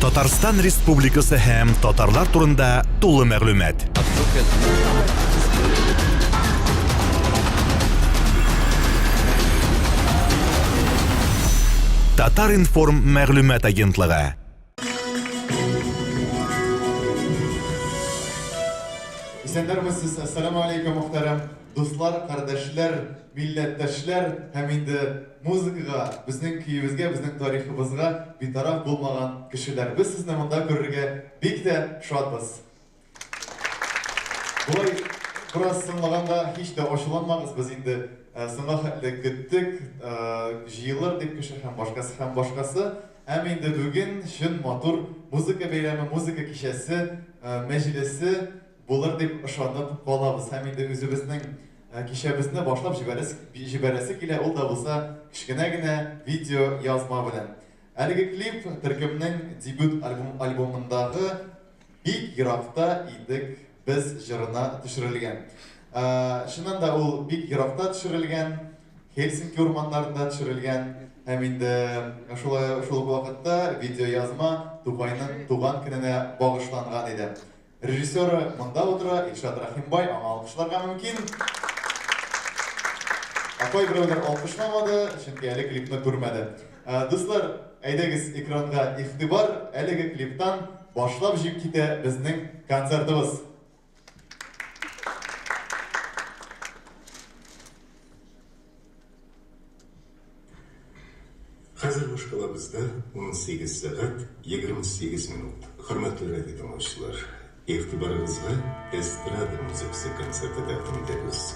Татарстан Республикасы һәм татарлар турында тулы мәгълүмат. Татар-информ мәгълүмат агентлыгы. Исәннәрмесез, әссәламү алейкум, мөхтәрәм дуслар, кардәшләр, милләттәшләр һәм инде музыкага, безнең көебезгә, безнең тарихыбызга битараф булмаган кешеләр. Без сезне монда күрергә бик тә шатбыз. Болай бераз соңлаганга һич тә ачуланмагыз, без инде соңга хәтле көттек, җыелыр дип кеше һәм башкасы һәм башкасы. Һәм инде бүген чын матур музыка бәйрәме, музыка кичәсе, мәҗлесе булыр дип ышанып калабыз. Һәм инде үзебезнең кичәбезне башлап җибәрәсе килә, ул да булса кечкенә генә видео язма белән. Әлеге клип төркемнең дебют альбомындагы Бик еракта идек без җырына төшерелгән. Чыннан да ул бик еракта төшерелгән, Хельсинки урманнарында төшерелгән һәм инде шулай шул ук вакытта видеоязма Тукайның туган көненә багышланган иде. Режиссеры монда утыра, Илшат Рәхимбай, аңа алкышларга мөмкин. Ә кайберәүләр алкышламады, чөнки әле клипны күрмәде. Дуслар, әйдәгез экранга игътибар, әлеге клиптан башлап җип китә безнең концертыбыз. Хәзер башкалабызда 18 сәгать 28 минут. Хөрмәтле радио тыңлаучылар, игътибарыгызга эстрада музыкасы концерты тәкъдим итәбез.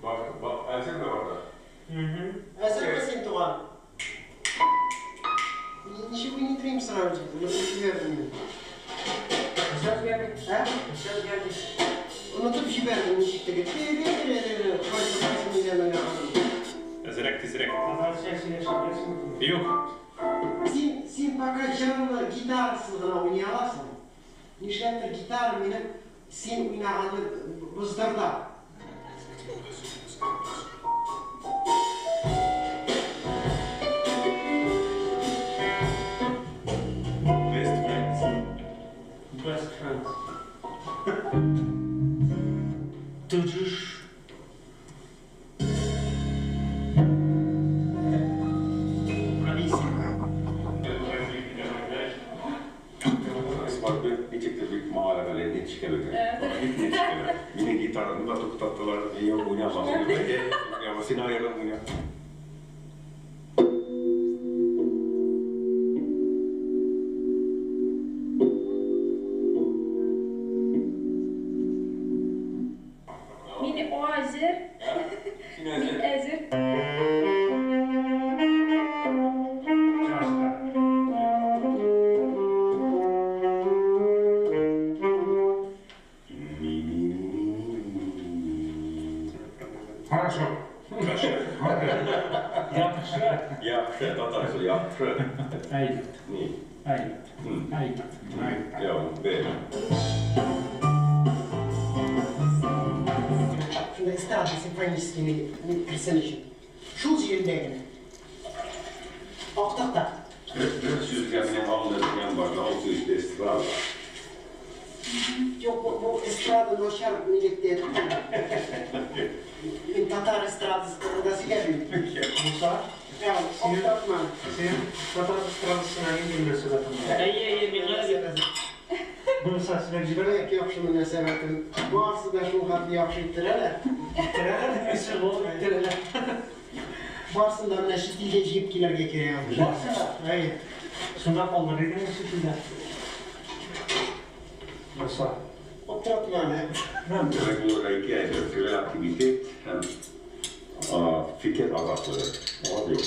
Бар, бар, әзерме барда? Әзерме син, туган? Ничек уйный торыйм сразу дип, онытып җибәрдем мин. Ә? Онытып җибәрдем ничек теге. Кайсы кайсы нидән уйнаганын. Әзрәк, тизрәк. Юк. Син, син пока җырны гитарасыз гына уйный аласың. Нишләптер гитара минем син уйнаганны боздырды. Best friends. Best friends. Төшеш. Брависсимо. Ничектер бик моңа әле нечкәлеге. Бик нечкәле. Минем гитараны да туктаттылар. Юк, уйнамагыз дип. Син аерым уйна. Мин әзер. Мин әзер. Хорошо. Яхшы. Яхшы, татарча яхшы. Әйбәт. Ни? Әйбәт. Әйбәт. Әйбәт. Бер. Шунда эстрада симфоническийны керсен өчен. Шул җирендә генә. Актыкта. Бер сүзгә минем аңлы дигән бар да, ул сүз эстрада. Юк, бу, бу эстрада начар нилектә түгел. Мин татар эстрадасы турында сөйләмим. Муса, Ә, аптыратма. син татар эстрадасына нинди мөнәсәбәтең бар? Әйе, әйе, миңа да бик Муса, сөйләп җибәр. Бик яхшы мөнәсәбәтем. Барысы да шул хәтле яхшы иттерәләр. Иттерәләр, димесең, ул иттерәләр. Барысын да менә чит илгә җыеп килергә кирәк аны. Барысын да? Әйе. Шунда калдыр идең чит илдә. Муса. Аптыратма әле. Demek булырга ике әйбер, креативитет һәм фикер азатлыгы. Алар юк.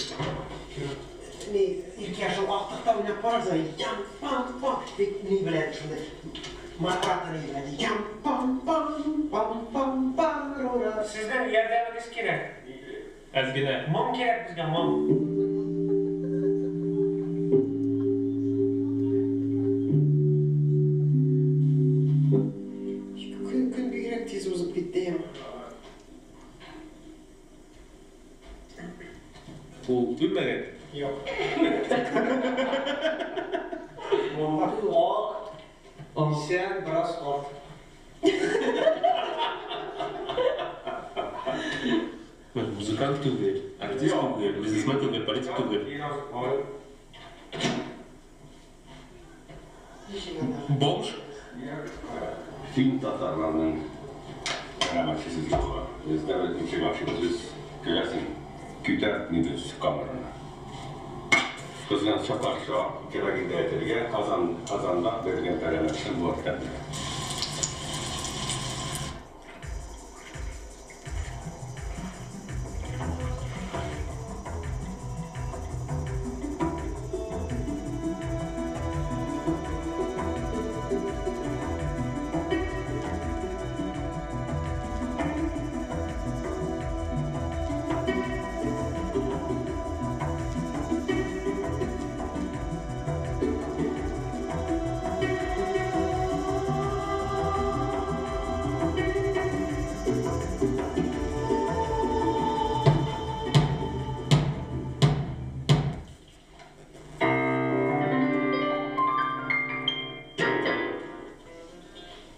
Ни, Иркә шул актыкта уйнап карагыз, ям пам пам дип ни белән шуны маркатор белән ям пам пам пам пам пам. Сезнең ярдәмегез кирәк. Әз генә. Моң кирәк безгә, моң. Көн, көн бигрәк тиз узып китте. Ул үлмәгән. Юк. Ак, исән, бераз карт. Музыкант түгел, артист түгел, бизнесмен түгел, политик түгел. Бомж? Фин татарларының пәрәмәчесе юк. Бездә ничек ашыйбыз без, күрәсең, күтәртмибез камераны. Кызганычка каршы, кирәк инде әйтергә, Казан, Казанда бирелгән пәрәмәчне булат тәмле.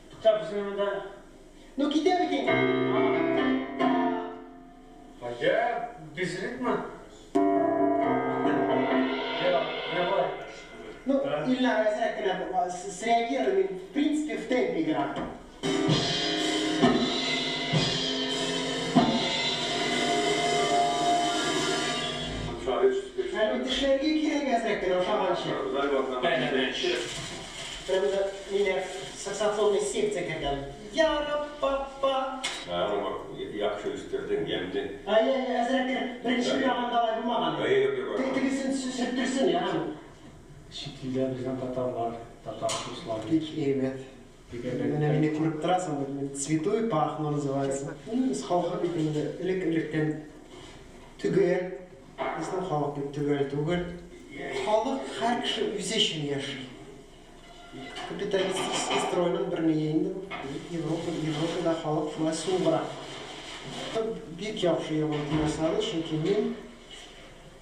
Тукта, безнең монда. Ну китә бит инде. Гаҗәп, без ритмы. Юк, менә болай. Ну, Ильнар әзрәк кенә среагируй, мин в принципе в темпе играю. Әле тешләргә кирәк әзрәк кенә ошаганчы. Пәрәмәч. Прям да ниләр саксофонный секция кергән. Яра папа. Яхшы үстердең, ямьле. Ай, ай, әзрәк кенә беренче уйнаганда алай булмаган. Әйе, юк, юк. Тегесен сөрттерсен, ярамый. Чит илдә безнең татарлар, татар дуслары. Бик әйбәт. Бик әйбәт. Менә мине күреп торасың, бит мин цвету и пахну называется. Ну, без халкы бит инде элек-электән төгәл. Безнең халык бит төгәл түгел. Халык һәр кеше үзе өчен яши. Капиталистический стройның бер ние инде бу. Европа, Европада халык шулай сугыра. Бик яхшы йогынты ясады, чөнки мин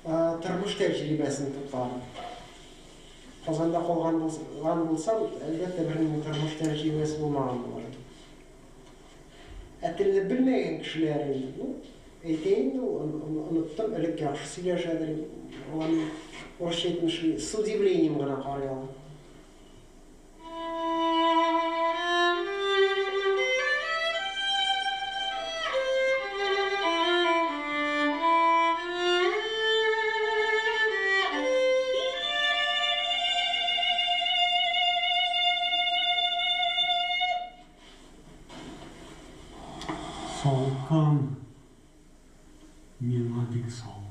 тормыш тәҗрибәсен тупладым. Казанда калган булсам, әлбәттә, бернинди тормыш тәҗрибәсе булмаган булыр иде. Ә телне белмәгән кешеләр инде, ну, әйтә инде, оныттым, элек яхшы сөйләшәдер, алар орысча әйтмешли, с удивлением гына карый алам. Салкын. Миңа бик салкын.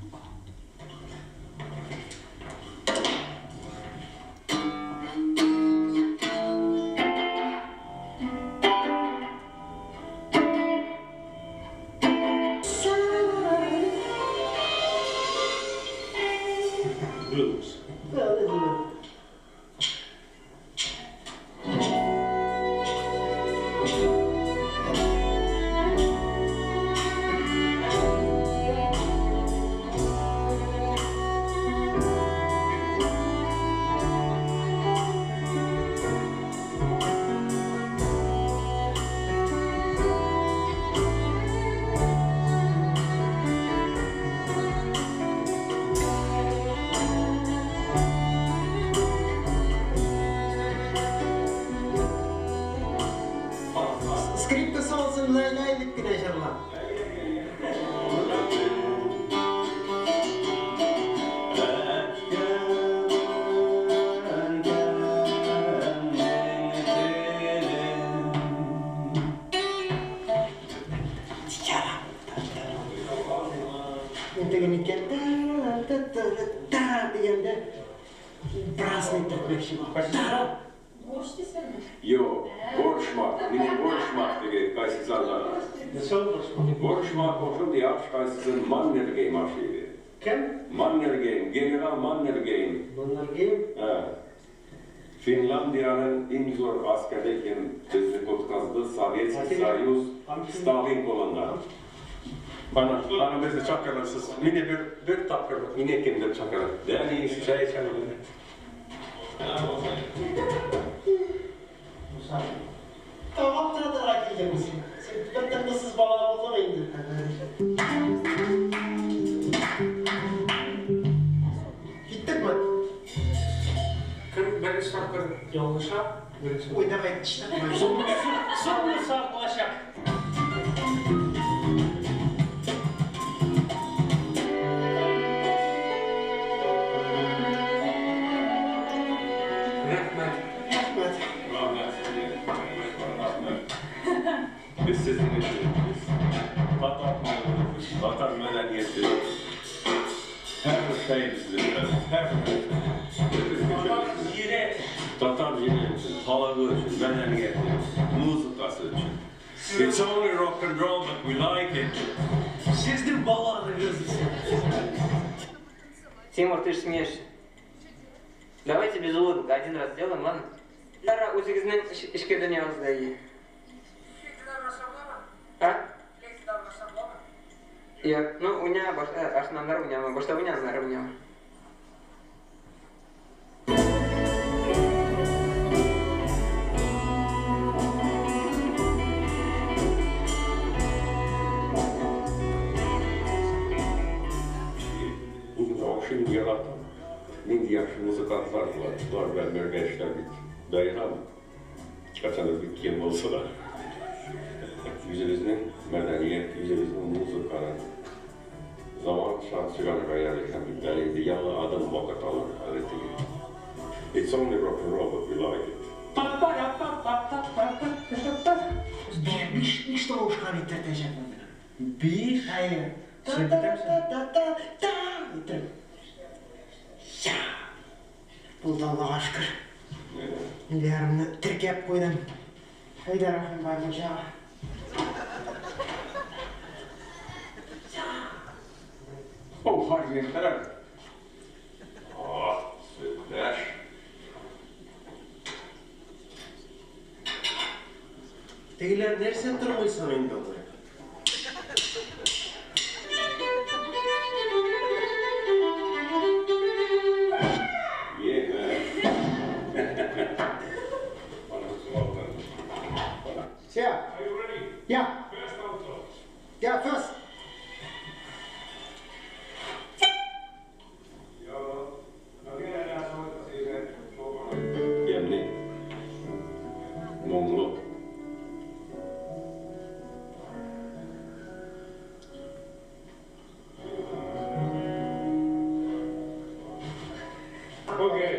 Blues. Скрипка салсын, ләй-ләй дип кенә җырла. Мин теге ниткән та-та-та-та дигәндә образный иттермәкче булам. Борщ дисеңме? Юк, борщмак, минем борщмак теге кайсы залда. Борщмак ошондый аш кайсысын Маннергейм ашы иде. Кем? Маннергейм, генерал Маннергейм. Маннергейм? Финляндиянең иң зур гаскәре кем безне котказды Советский Союз Сталин кулыннан. Ана, ана безне чакырасыз. Мине бер, бер тапкыр мине кемдер чакыра. Дәни, чәй эчәм. Тагын тора-тора килдеңме син? Син бер тынгысыз бала булдың инде. Киттекме? Кем беренче тапкыр ялгыша, беренче. Ой, давай, тешләп. Соңгысы булачак. Рәхмәт. Рәхмәт. Рәхмәт сезгә. Рәхмәт. Без сезнең өчен, без татар халкы, татар мәдәнияте. Һәр шәй безнең, һәр нәрсә. Бөтен Татар көчебез. җире. Татар җире өчен, халкы өчен, мәдәнияте, музыкасы өчен. It's only rock and roll, but we like it. Сезнең балаларыгыз. Тимур, ты же смеешься. Давайте без улыбок один раз сделаем, ладно? Лара, үзегезнең эчке дөньягызда ие. А? Я, ну, уйна, башта, ашнаннар уйнама, башта уйнаннар уйнама. Үзем ашын яратам. Нинди яхшы музыкантлар була. Болар белән бергә эшләү бит бәйрәм. Качандыр бик ким булса да. Үзебезнең мәдәният, үзебезнең музыканы заманча чыгарырга ярый һәм бит әле инде яңа адым вакыт алыр әле теге. It's only rock and roll, but we like it. Биш, биш тавышка итертәчәкмен менә. Биш. Әйе. Син бетәмсең? Та-та-та-та итеп. Я. Булды, Аллага шөкер. Ниләремне теркәп куйдым. Әйдә, Рәхим бай, мунчага. Oh, herregud. Ah, süper. Тегеләр нәрсә тормыйсың инде алай? Yeah, man. Все. Are you ready? Yeah. First alto. Yeah, first. Joo. No vielä enää soita siihen kokonaan. Jenni. Моңлы. Okei,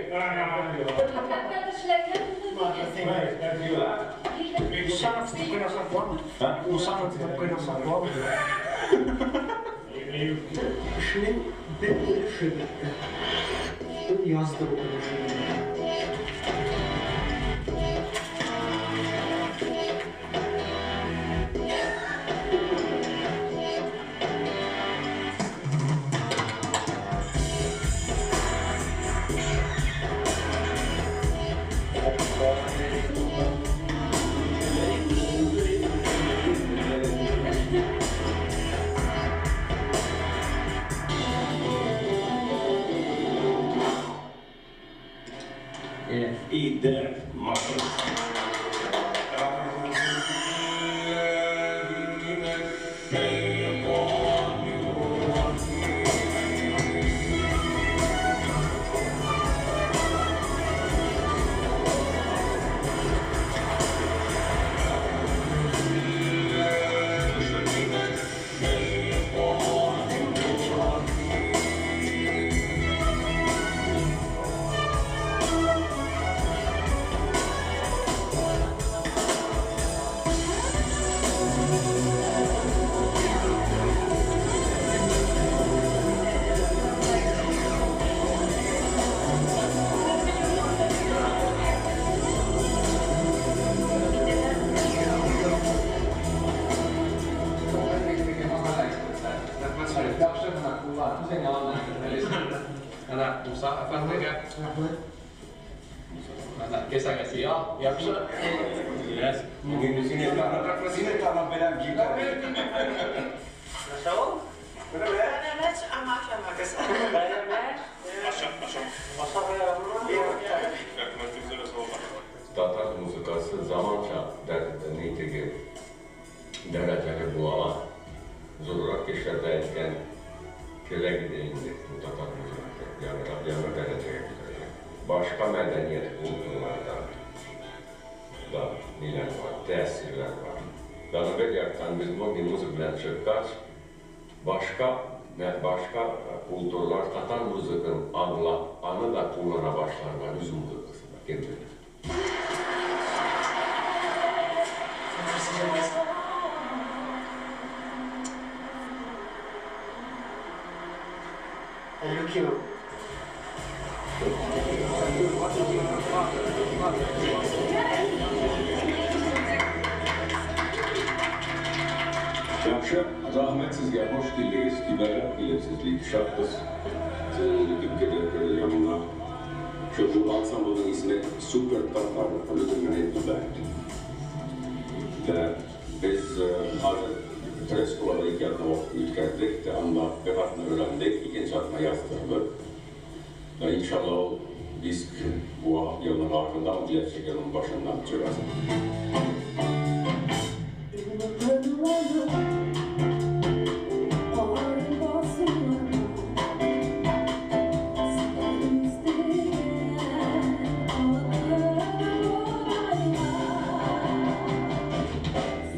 Усанов тапкыр буламы? Усанов тапкыр буламы? Эшнең бер өлеше бетте. Ул яздыру өлеше. Муса әфәндегә. Рәхмәт. Менә кесәгә сыя, яхшы. Yes. Сине танып беләм, Нәрсә ул? Пәрәмәч, ама ашамагыз. Пәрәмәч? Татар музыкасы заманча нитеге дәрәҗәле була ала. Зуррак кешеләр дә әйткән кирәк иде инде бу татар музыкасы. Яңарак яңа дәрәҗәгә күтәрергә. Башка мәдәният культураларда да ниләр бар, тәэсирләр бар. Ягъни бер яктан без мондый музыка белән чыккач, башка культуралар татар музыкасын аңлап, аны да куллана башларлар үз музыкасында. Кем белә. Әллүки. Яхшы, рәхмәт сезгә, хуш килдегез, кибәррәк килепсез, бик шатбыз. Сезне килеп янына. Şu bu ансамблның исеме Super Tatar Rhythm Band. Дә без хәзер Трескулада ике атна вакыт үткәрдек, дә анда бер атна өйрәндек, икенче атна яздырдык. Да иншалла ул диск бу елның ахырында, киләчәк елның башында чыгасы.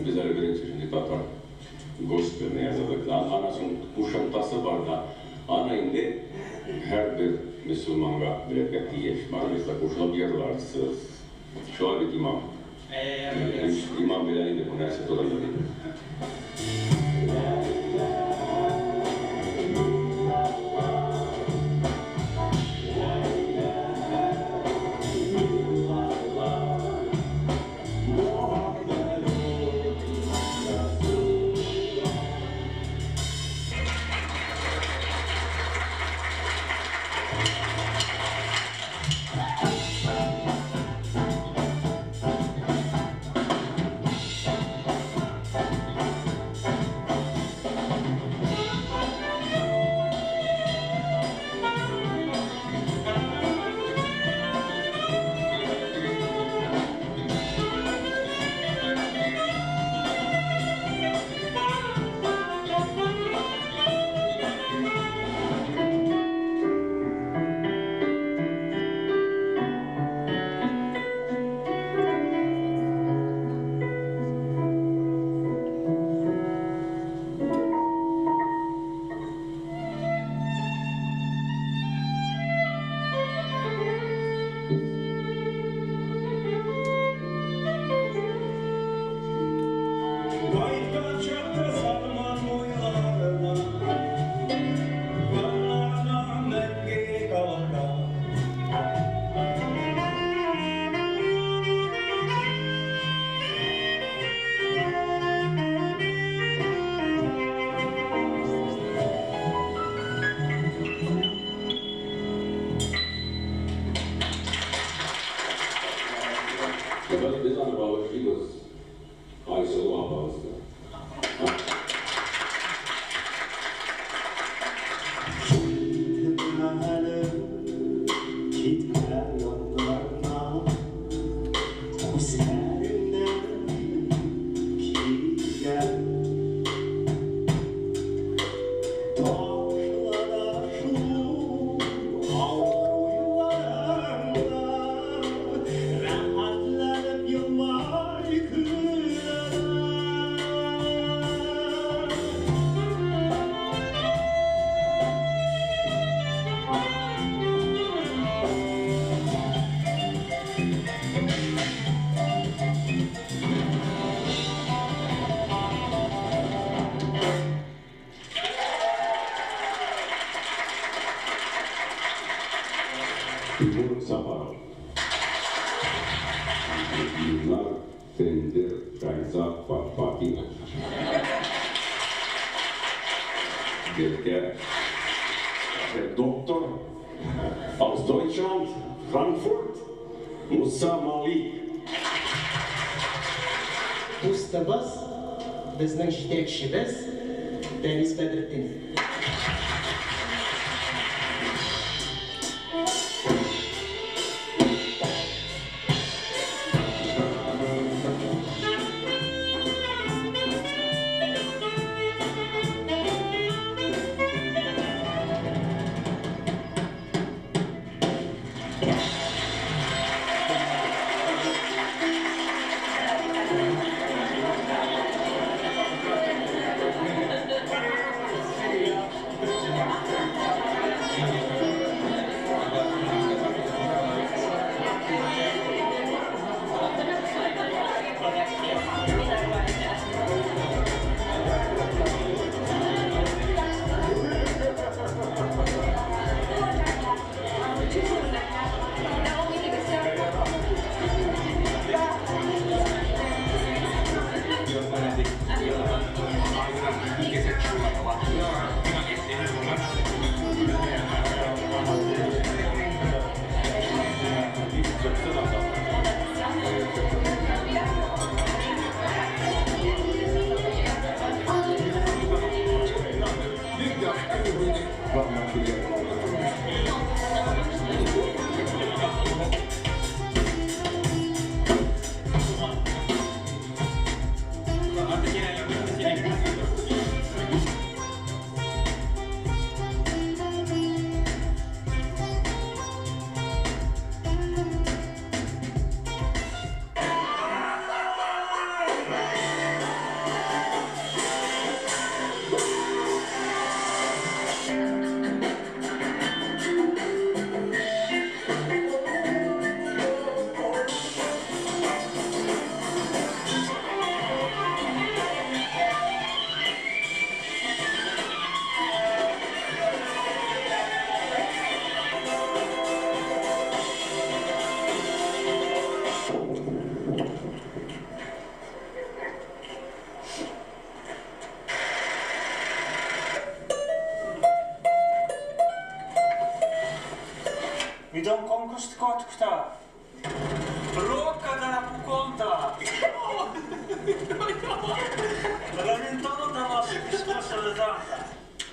Без әле беренче шундый татар госпелны яздык. Аннан соң кушымтасы бар да. Аны инде һәрбер мөселманга белергә тиеш. Барыгыз да кушылып йырларсыз. Шулай бит, имам? Имам белә инде бу нәрсә турында. Без аны багышлыйбыз Айсылу апабызга. Китмә яннарына, күзләреңнән килгән. Ташлана шул авыр уйларыңда, рәхәтләнеп елмай көләләр. Timur Safarov. Gülnar Tendir Raiza Fatih. Birgә доктор Франкфурт, Муса Малик. Дустыбыз, безнең җитәкчебез Дәнис Бәдретдинов.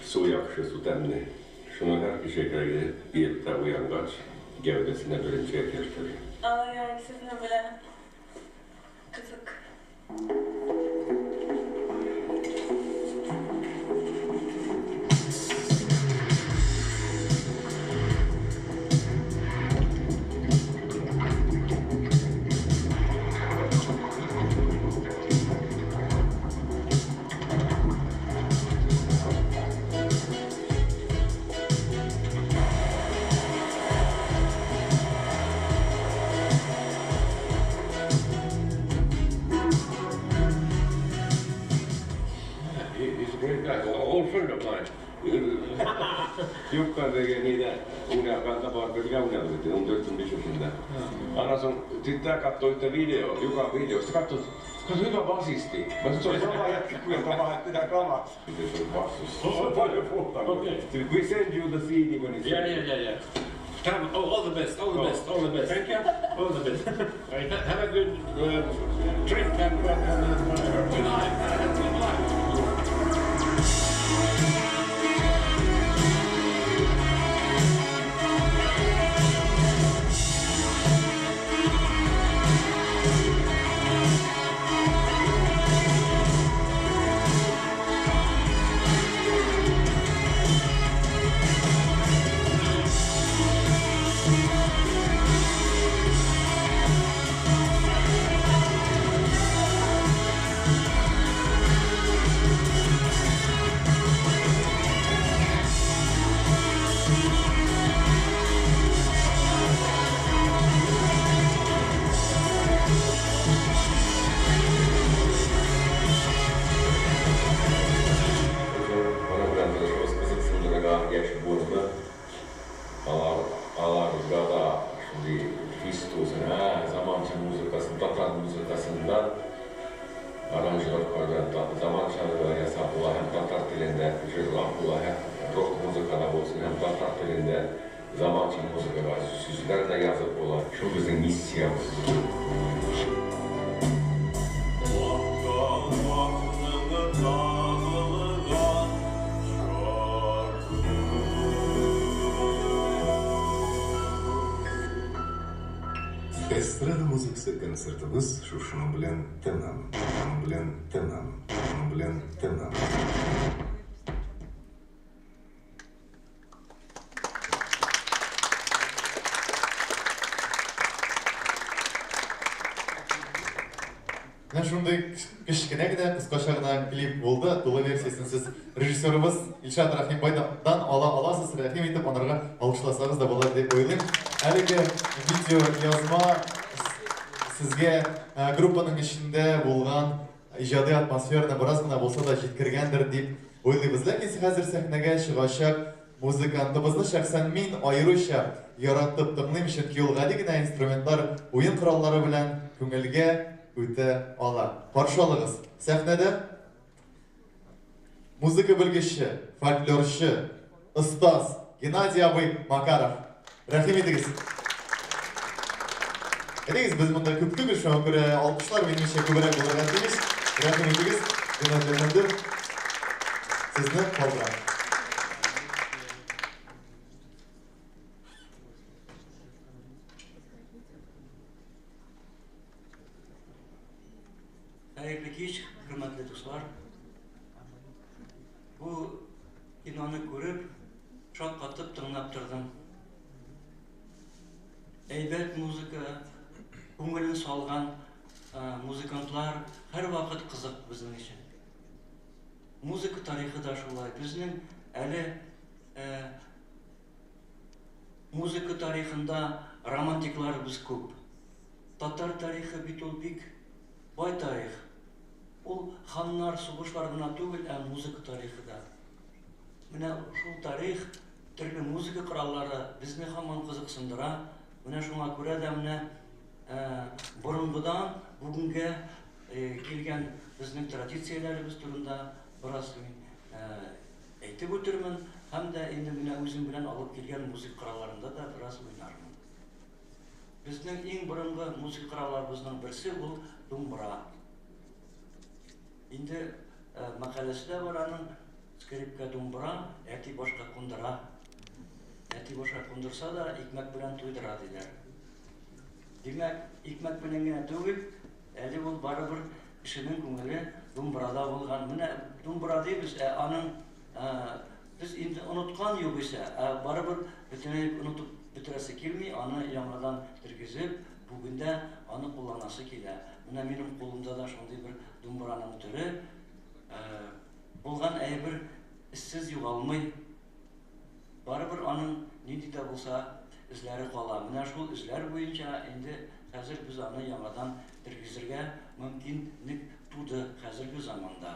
Су яхшы, су тәмле. Шуны һәр кеше иртә уянгач, гәүдәсенә беренче кертер. Ай-ай, сезне беләм. Кызык. Old friend of mine. Jukka tekee niitä unelmia, бергә уйнадык бит, 14-15 yaşında. Ondan sonra sitten katsoi yhtä video, Jukan video, sitten katsoi, hyvä basisti. Mä sanoin, se oli sama jätkä kuin joka vaihtoi sitä kamaa. Miten se oli bassossa? Se on paljon puhtaampi. Okay. We send you the CD when it's Yeah. All the best, all the best, all the best. Thank you. All the best. Have a good trip and good night. Have a good life. Zamanca yasap була, һәм татар телендә җырлап була, һәм рок музыкада булсын, һәм татар телендә Заманча музыкага сүзләр дә язып була. Шул безнең миссиябез. Эстрада музыкасы концертыбыз шушының белән тәмам, белән тәмам, белән тәмам. Менә шундый кечкенә генә, кыскача гына клип булды. Тулы версиясен сез режиссерыбыз Илшат Рәхимбайдан ала аласыз. Рәхим итеп анарга алкышласагыз да булыр дип уйлыйм. Әлеге видео язма сезгә группаның эчендә булган иҗади атмосфераны бераз гына булса да җиткергәндер дип уйлыйбыз. Ләкин хәзер сәхнәгә чыгачак музыкантыбызны шәхсән мин аеруча яратып тыңлыйм, чөнки ул гади генә инструментлар, уен кораллары белән күңелгә үтә ала. Каршы алыгыз. Сәхнәдә музыка белгече, фольклорчы, остаз Геннадий абый Макаров. Рәхим итегез. Әйдәгез, без монда күп түгел, шуңа күрә алкышлар минемчә күбрәк булырга тиеш. Рәхим итегез, Геннадий әфәнде. Сезне калдырам. Хәерле кич, хөрмәтле дуслар. Бу киноны күреп, шаккатып тыңлап тордым. Әйбәт музыка, күңелен салган музыкантлар һәрвакыт кызык безнең өчен. Музыка тарихы да шулай. Безнең әле музыка тарихында романтикларыбыз күп. Татар тарихы бит ул бик бай тарих. Ул ханнар, сугышлар гына түгел, ә музыка тарихы да. Менә шул тарих, төрле музыка кораллары безне һаман кызыксындыра. Менә шуңа күрә дә менә борынгыдан бүгенгә килгән безнең традицияләребез турында бераз мин әйтеп үтермен һәм дә инде менә үзем белән алып килгән музыка коралларында да бераз уйнармын. Безнең иң борынгы музыка коралларыбызның берсе ул думбра. Инде мәкаләсе дә бар аның, скрипка думбра, әти башка кундыра. Әти башка кундырса да, икмәк белән туйдыра диләр. Димәк, икмәк белән генә түгел, әле ул барыбер кешенең күңеле думбрада булган. Менә думбра дибез, ә аның без инде оныткан югыйсә, ә барыбер бөтенләй онытып бетерәсе килми, аны яңадан тергезеп, бүген дә аны кулланасы килә. Менә минем кулымда да шундый бер думбраның төре. Булган әйбер эзсез югалмый. Барыбер аның нинди дә булса эзләре кала. Менә шул эзләр буенча инде хәзер без аны яңадан тергезергә мөмкинлек туды хәзерге заманда.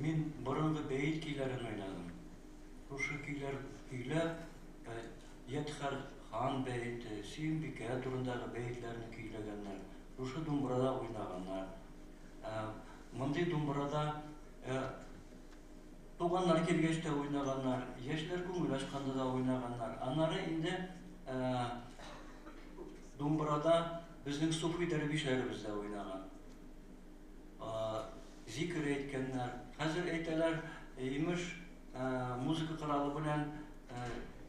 Мин борынгы бәет көйләрен уйнадым. Шушы көйләр көйләп, Ядкәр хан бәете, Сөембикә турындагы бәетләрне көйләгәннәр. Шушы думбрада уйнаганнар. Мондый думбрада туганнар килгәч тә уйнаганнар, яшьләр күңел ачканда да уйнаганнар. Аннары инде думбрада безнең суфи дәрвишләребез дә уйнаган. Зикер әйткәннәр. Хәзер әйтәләр, имеш, музыка коралы белән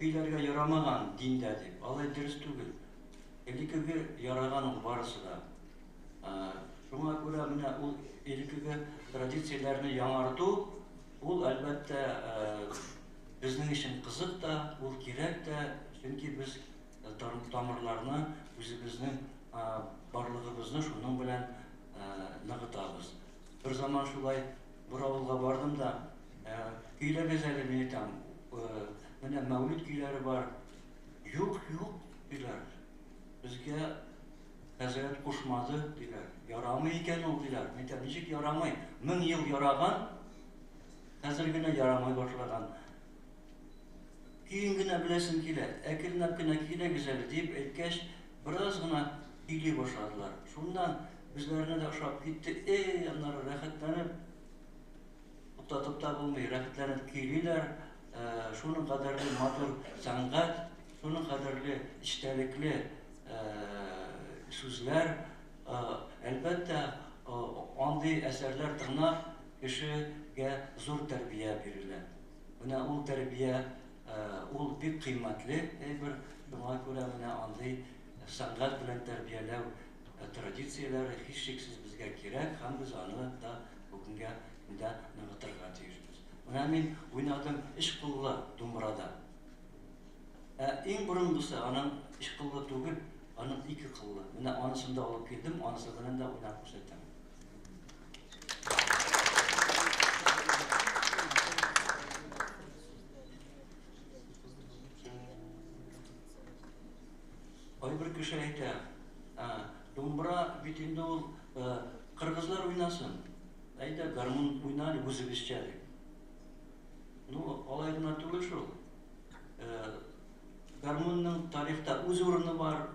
көйләргә ярамаган диндә дип. Алай дөрес түгел. Элеккеге яраган ул барысы да. Шуңа күрә менә ул элеккеге традицияләрне яңарту, ул, әлбәттә, безнең өчен кызык та, ул кирәк тә, чөнки без тамырларны, үзебезнең барлыгыбызны шуның белән ныгытабыз. Бер заман шулай бер авылга бардым да, көйләгез әле, мин әйтәм, менә Мәүлид көйләре бар. Юк, юк, диләр. Безгә хәзрәт кушмады, диләр. Ярамый икән ул, диләр. Мин әйтәм, ничек ярамый? 1000 ел яраган, хәзер генә ярамый башлаган. Көен генә беләсем килә, әкренләп кенә көйләгез әле, дип әйткәч, бераз гына көйли башладылар. Шуннан үзләренә дә ошап китте. Эй, аннары рәхәтләнеп, туктатып та булмый, рәхәтләнеп көйлиләр. Шуның кадәрле матур сәнгать, шуның кадәрле эчтәлекле сүзләр. Әлбәттә, андый әсәрләр тыңлап, кешегә зур тәрбия бирелә. Менә ул тәрбия, ул бик кыйммәтле әйбер. Шуңа күрә менә андый сәнгать белән тәрбияләү традицияләре һичшиксез безгә кирәк һәм без аны да бүгенгә көндә ныгытырга тиешбез. Менә мин уйнадым өч куллы думбрада. Ә иң борынгысы аның өч куллы түгел, аның ике куллы. Менә анысын да алып килдем, анысы белән дә уйнап күрсәтәм. Кайбер кеше әйтә, думбра бит инде ул кыргызлар уйнасын, әйдә гармун уйна әле үзебезчә дип. Ну, алай гына түгел шул. Гармунның тарихта үз урыны бар,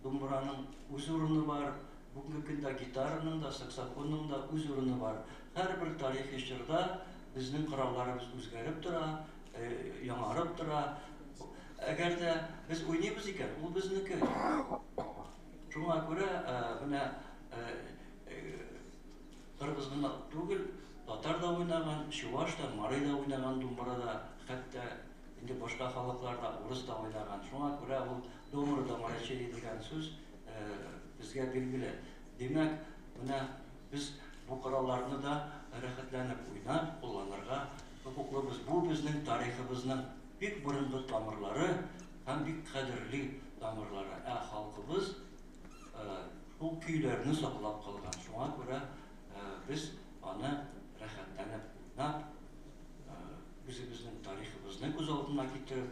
думбраның үз урыны бар, бүгенге көндә гитараның да, саксофонның да үз урыны бар. Һәрбер тарихи чорда безнең коралларыбыз үзгәреп тора, яңарып тора. Әгәр дә без уйныйбыз икән, ул безнеке. Шуңа күрә менә кыргыз гына түгел, татар да уйнаган, чуваш та, марый да уйнаган думбрада, хәтта инде башка халыклар да, урыс та уйнаган. Шуңа күрә ул домра домрачей дигән сүз безгә билгеле. Димәк, менә без бу коралларны да рәхәтләнеп уйнап, кулланырга хокуклыбыз. Бу безнең тарихыбызның бик борынгы тамырлары һәм бик кадерле тамырлары. Ә халкыбыз шул көйләрне саклап калган. Шуңа күрә без аны рәхәтләнеп уйнап, үзебезнең тарихыбызны күз алдына китереп,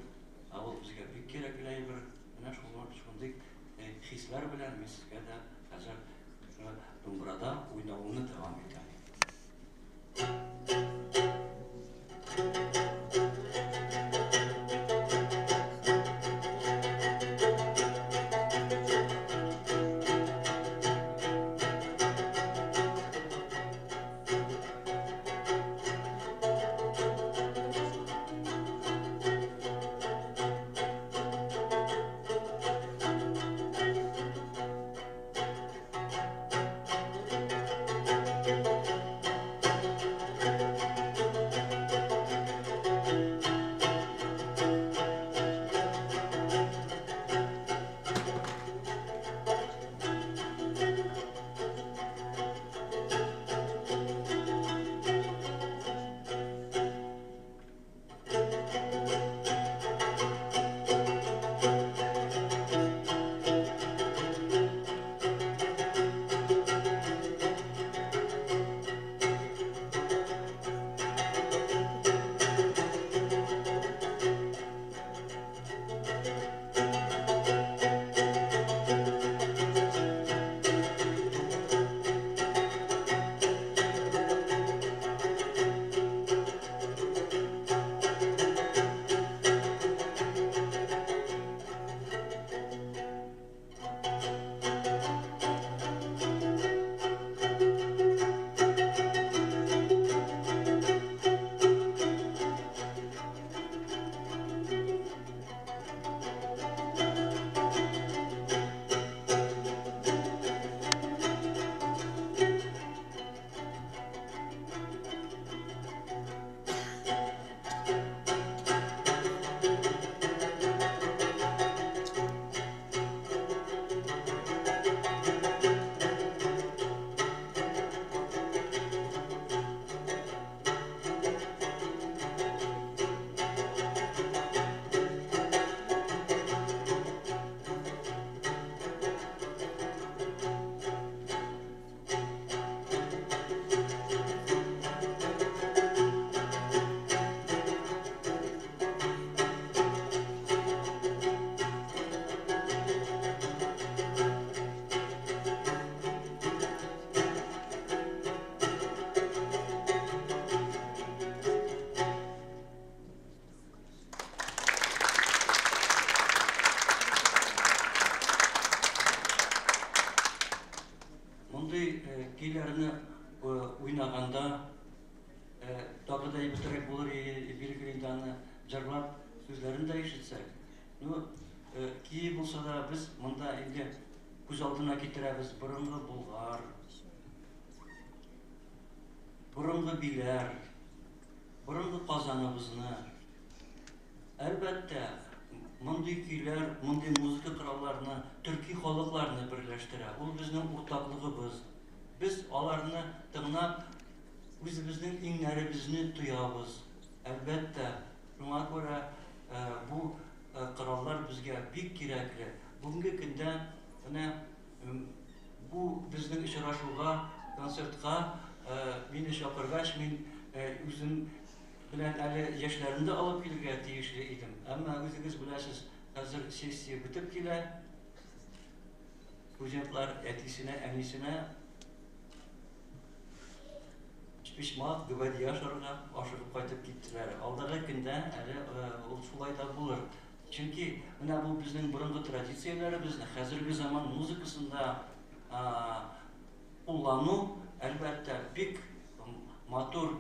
ә ул безгә бик кирәкле әйбер. Менә шундый хисләр белән мин сезгә дә хәзер думбрада уйнавымны дәвам итәм. Мондый көйләрне уйнаганда тагы да әйбәтрәк булыр билгеле инде аны җырлап сүзләрен дә ишетсәк. Ну, көе булса да без монда инде күз алдына китерәбез борынгы Болгар, борынгы Биләр, борынгы Казаныбызны. Әлбәттә, мондый көйләр, мондый музыка коралларны төрки халыкларны берләштерә. Ул безнең уртаклыгыбыз. Без аларны тыңлап, үзебезнең иңнәребезне тоябыз. Әлбәттә, шуңа күрә бу кораллар безгә бик кирәкле. Бүгенге көндә менә бу безнең очрашуга, концертка мине чакыргач, мин үзем белән әле яшьләрне дә алып килергә тиешле идем. Әмма үзегез беләсез, хәзер сессия бетеп килә. Студентлар әтисенә, әнисенә өчпочмак, гөбәдия ашарга ашыгып кайтып киттеләр. Алдагы көндә әле ул шулай да булыр. Чөнки менә бу безнең борынгы традицияләребезне хәзерге заман музыкасында куллану, әлбәттә, бик матур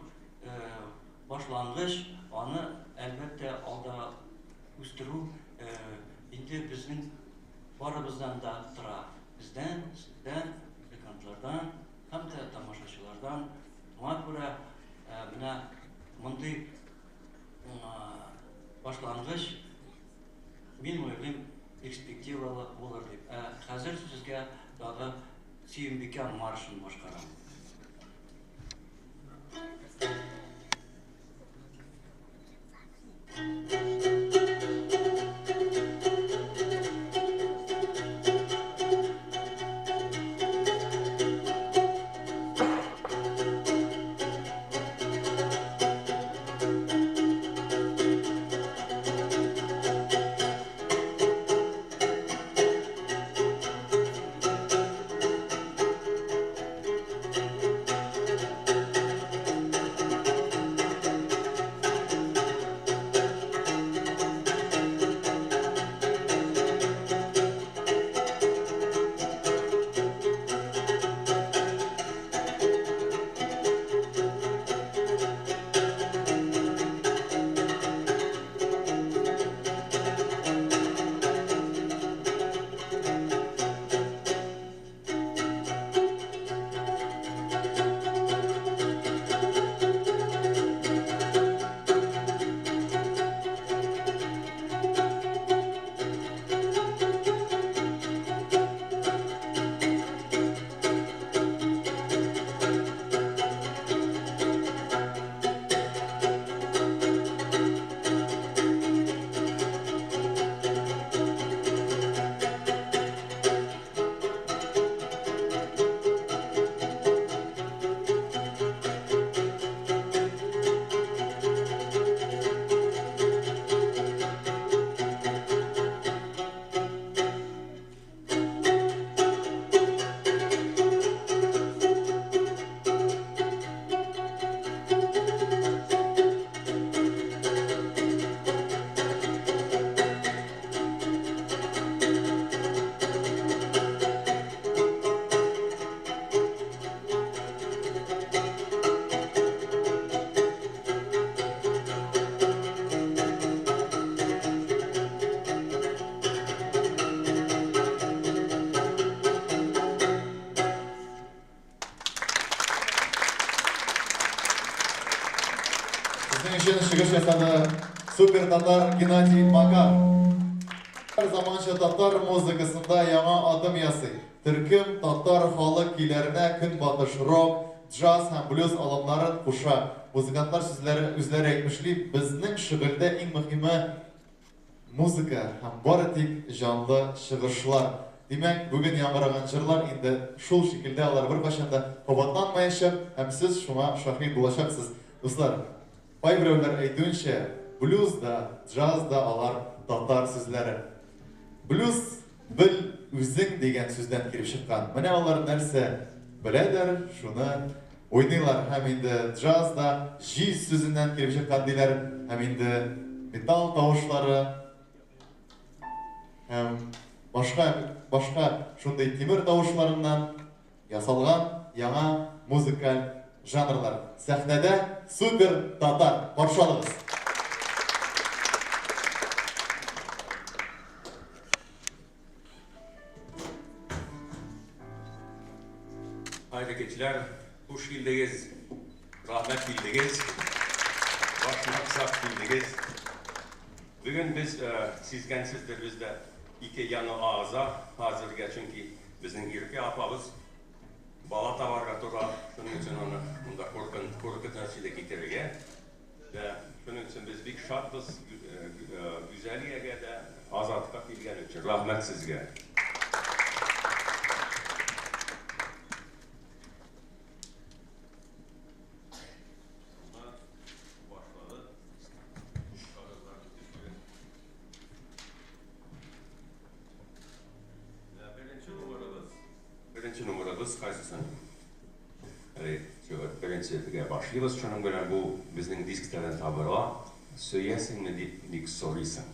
башлангыч, аны, әлбәттә, алда үстерү инде безнең барыбыздан да тора. Бездән, сездән, музыкантлардан һәм дә тамашачылардан. Шуңа күрә менә мондый башлангыч, мин уйлыйм, перспективалы булыр дип. Ә хәзер сезгә тагы Сөембикә маршын башкарам. Безнең өчен чыгыш ясады супер татар Геннадий Макар. Заманча татар музыкасында яңа адым ясый. Төркем татар халык көйләренә көнбатыш рок, джаз һәм блюз алымнарын куша. Музыкантлар сүзләре үзләре әйтмешли, безнең шөгыльдә иң мөһиме музыка һәм бары тик җанлы чыгышлар. Димәк, бүген яңгыраган җырлар инде шул шикелдә алар беркайчан да кабатланмаячак һәм сез шуңа шаһит булачаксыз. Дуслар, кайберәүләр әйтүенчә, блюз да, джаз да алар татар сүзләре. Блюз бел үзең дигән сүздән килеп чыккан. Менә алар нәрсә беләләр, шуны уйныйлар. Һәм инде джаз да җиз сүзеннән килеп чыккан диләр. Һәм инде металл тавышлары һәм башка башка шундый тимер тавышларыннан. ясалган яңа музыкаль жанрлар. Сәхнәдә Супер Татар. Каршы алыгыз! Хәерле кичләр, хуш килдегез, рәхмәт килдегез, башмаксак килдегез. Бүген без сизгәнсездер, бездә ике яңа агъза хәзергә, чөнки безнең Иркә апабыз бала табарга тора, шуның өчен аны монда куркын, куркытыр иде китерергә. Дә, шуның өчен без бик шатбыз Гүзәлиягә дә, Азатка килгән өчен. Рәхмәт сезгә. Беренче номерыбыз кайсысын? Беренчегә башлыйбыз. Шуның белән бу безнең дисктардан табыла. Сөясеңме дип ник сорыйсың?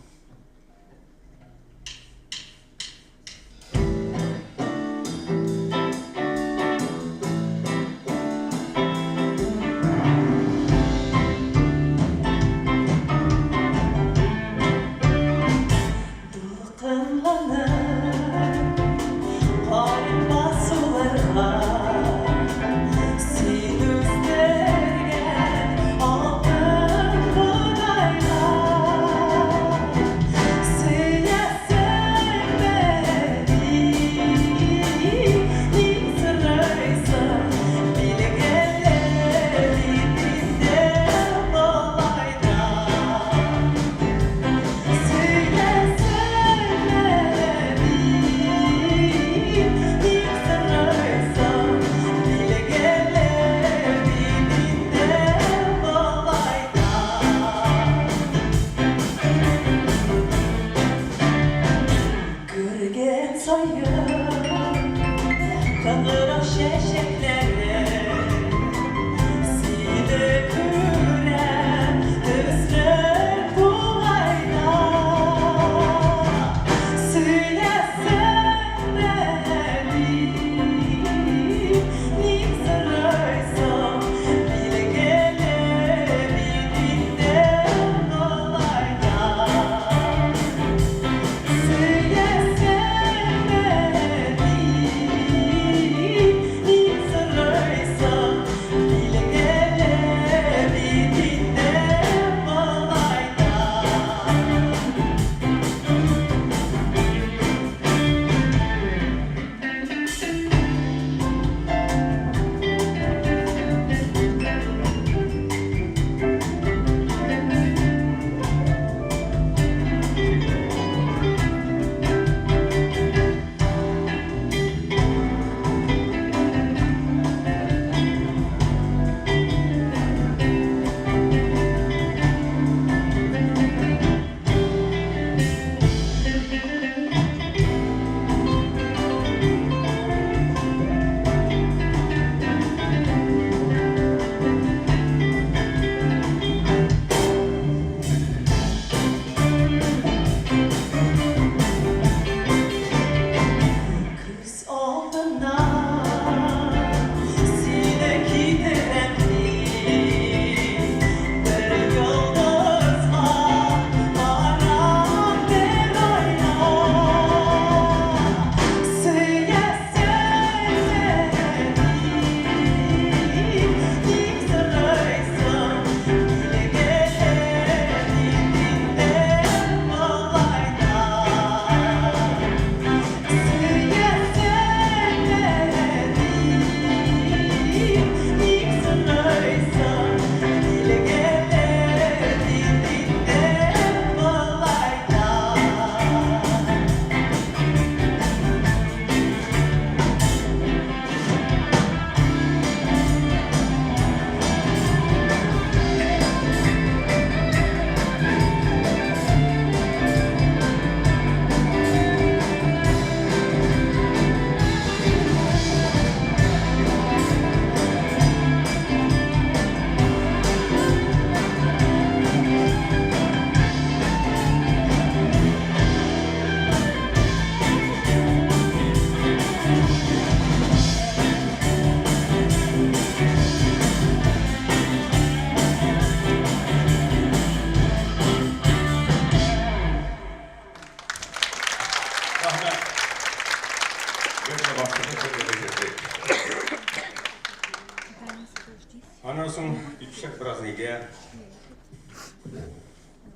Күчсәк бераз нигә?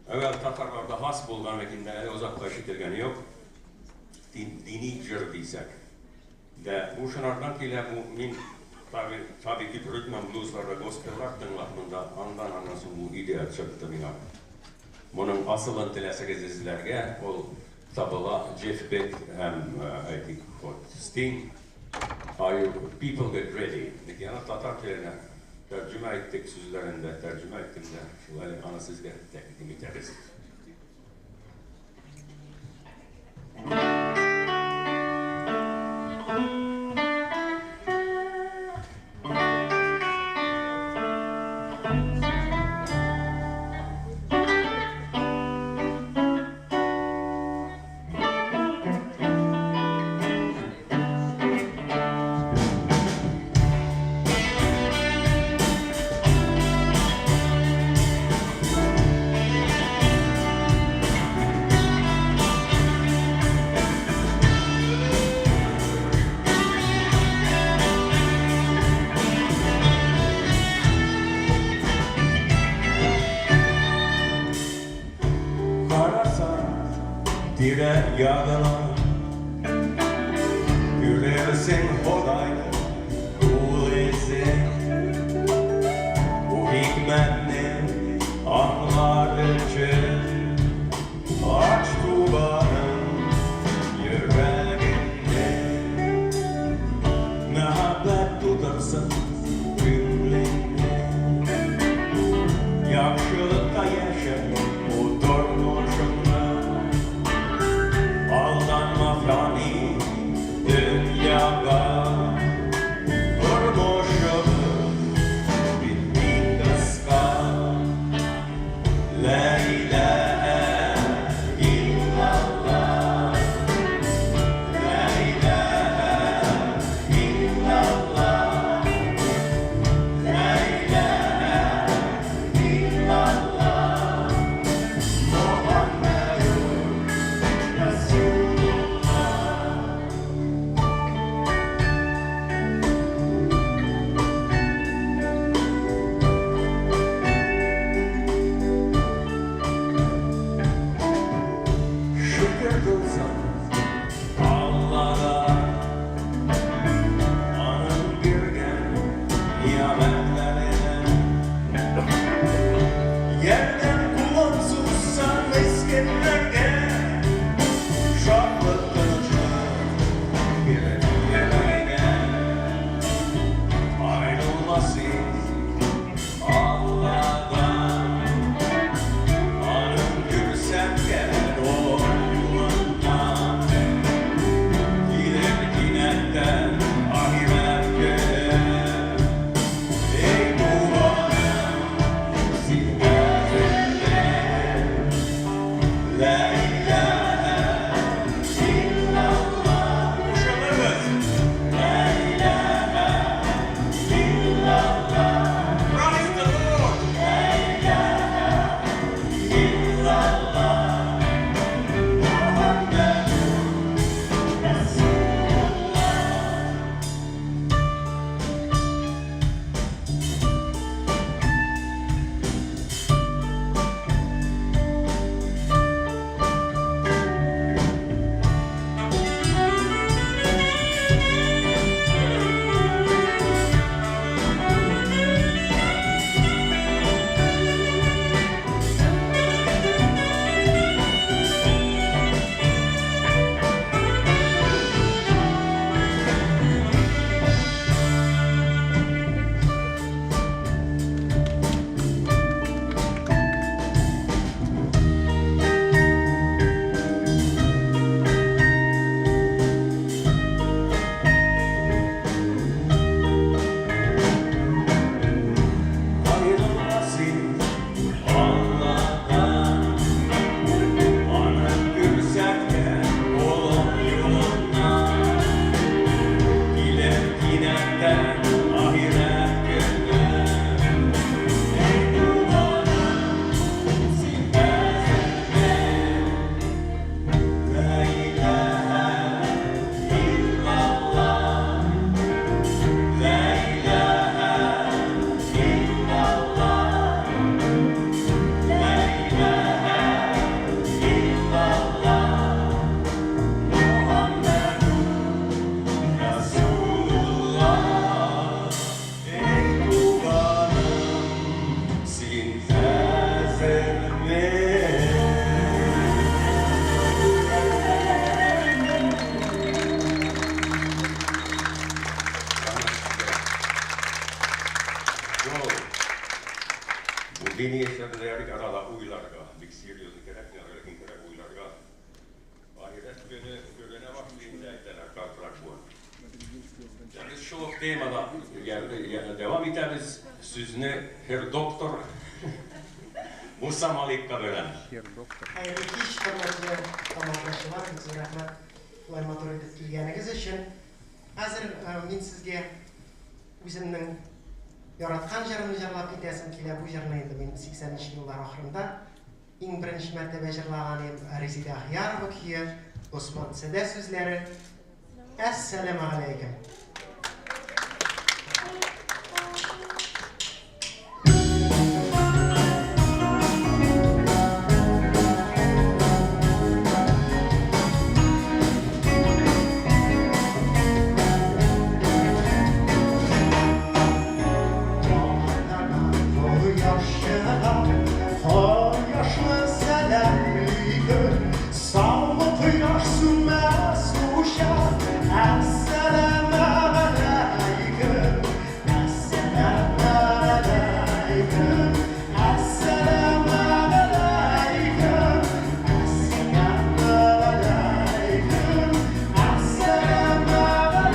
Әүвәл татарларда хас булган, ләкин дә әле озакка ишетелгәне юк. Дини җыр дисәк. Дә бу шунардан килә, бу мин таби, таби ки ритм һәм блюзлар вә госпеллар тыңлап монда, андан аннан соң бу идея чыкты миңа. Моның асылын теләсәгез эзләргә, ул табыла Джефф Бек һәм, әйтик, вот Стинг. Are you people get ready? Ләкин аны татар теленә тәрҗемә иттек, сүзләрен дә тәрҗемә иттем дә, шулай аны сезгә тәкъдим итәбез. Карасаң тирә-ягыңа, Күрерсең Ходайның кул эзен. Бу хикмәтне аңлар өчен Ач туганым йөрәгеңне. Мәхәббәт тутырсын күңелеңне. Яхшылыкка яшә бу тормышыңны. Алданма фани дөньяга. Тормышыбыз бит бик кыска. Лә иләһә иллаллаһ. Лә иләһә иллаллаһ. Лә иләһә иллаллаһ. Мухаммәдүр Расулуллаһ. Шөкер кылсаң Аллага, Аның биргән нигъмәтләренә. Ярдәм кулын сузсаң мескеннәргә, Шатлык, тынычлык бирер йөрәгеңә. Аерылма син Алладан, Аның күрсәткән юлыннан. Килер кинәттән ахирәт көне. Эй, туганым, син әзерлән. Лә иләһә иллаллаһ. Кушылыгыз. Лә иләһә иллаллаһ. Praise the Lord. Лә иләһә иллаллаһ. Мухаммәдүр Расулуллаһ. Аерылма син Алладан, Аның күрсәткән олы юлыннан. Килер кинәттән ахирәт көне. Эй, туганым, син әзерлән. Лә иләһә иллаллаһ. Лә иләһә иллаллаһ. Go! Бу дини эшләрне дә ярый, арада уйларга, бик серьезно кирәкми, ара ләкин кирәк уйларга. Ахирәт көне күренә башлый инде, әйтәләр картрак буын. Без шул ук темада дәвам итәбез. Сүзне һер доктор Муса Маликка бирәм. Хәерле кич, хөрмәтле тамашачылар, бик зур рәхмәт шулай матур итеп килгәнегез өчен. Хәзер мин сезгә үземнең яраткан җырымны җырлап китәсем килә. Бу җырны инде мин 80 нче еллар ахырында иң беренче мәртәбә җырлаган идем. Резеда Ахиярова көе, Госман Сәдә сүзләре. Әссәламегаләйкем! Кояшлы сәламли көн, Саумы кояш сүнмәс учак, Әссәламегаләйкем, Әссәламегаләйкем, Әссәламегаләйкем, Әссәламегаләйкем, Әссәламегаләйкем.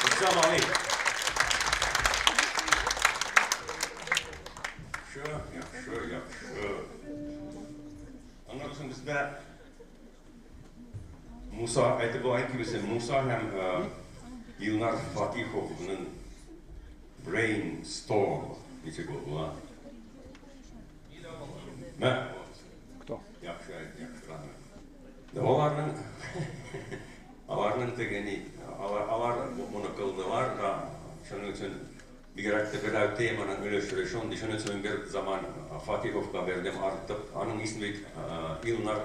Муса Малик. Яхшы, яхшы, яхшы. Аннан соң бездә Муса, әйтеп була икебезне Муса һәм Илнар Фатиховның Brainstorm ничек ул була? Мә. Кто? Яхшы, яхшы, рәхмәт. Аларның аларның теге ни, алар, алар моны кылдылар да, шуның өчен бигрәк тә берәү теманың өлеше шундый, шуның өчен мин бер заман Фатиховка бирдем артык, аның исеме бит Илнар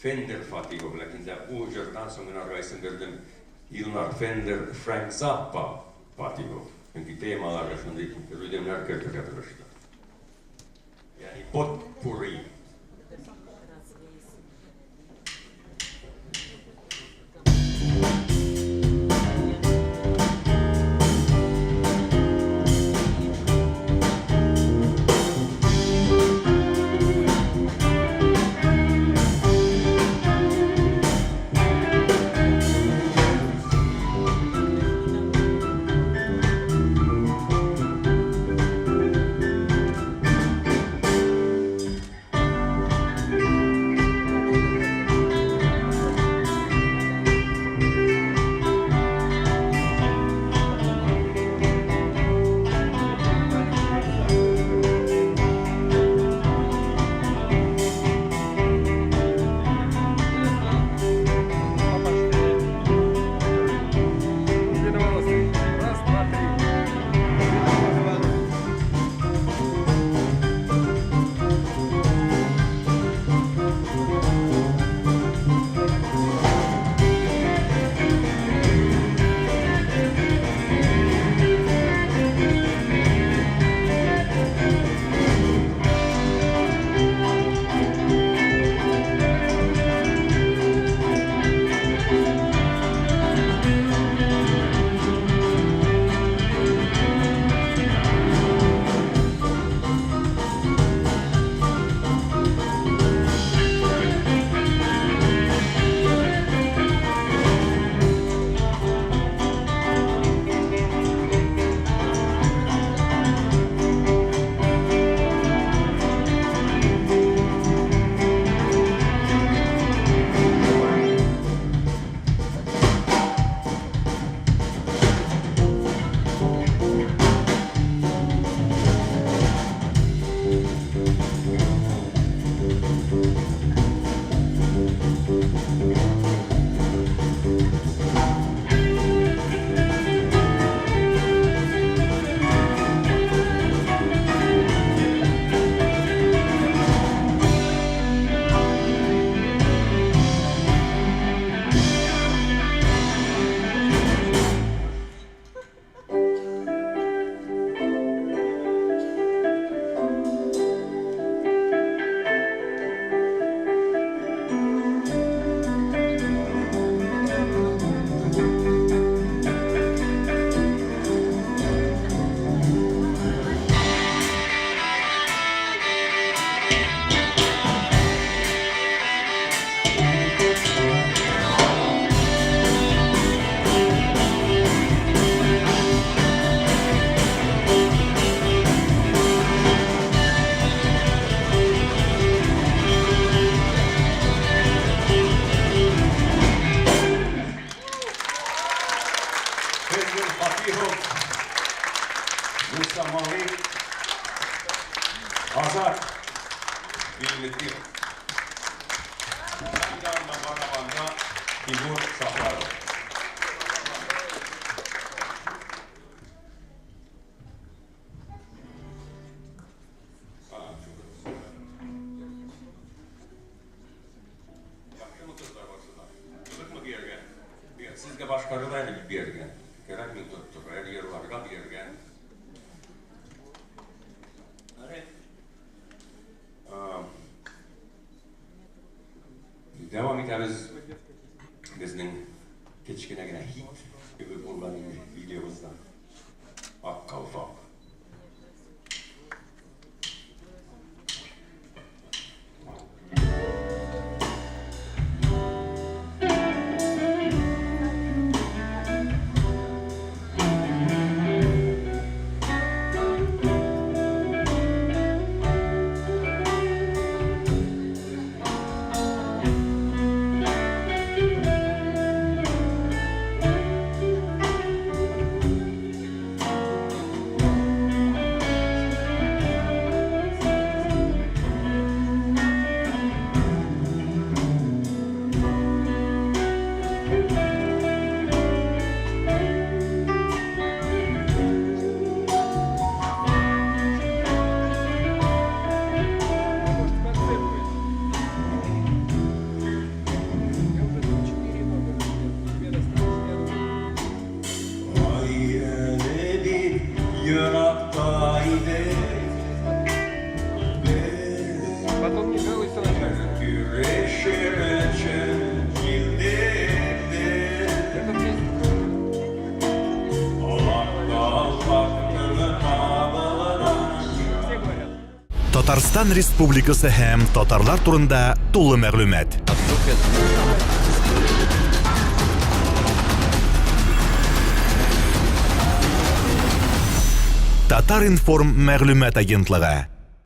Фендер Фатихов, ләкин дә бу җырдан соң мин аңарга исем бирдем Илнар Фендер Фрэнк Заппа Фатихов, чөнки темаларга шундый рүдемнәр кертергә тырышты. Ягъни потпурри. Фәйзел Фатихов, Муса Малик, Азат Гыйльметдинов. Гитарада, барабанда Тимур Сафаров. Яхшымы кызлар барысы да? Кызыкмы биергә? Сезгә башкарырга әле бит биергә. Кирәкми торып торырга, әле йырларга, биергә. Дәвам итәбез безнең кечкенә генә хит кебек булган инде видеобыздан. Ак калфак. Потом не жалуйся начальству. Татарстан Республикасы һәм татарлар турында тулы мәгълүмат. Татар-информ мәгълүмат агентлыгы.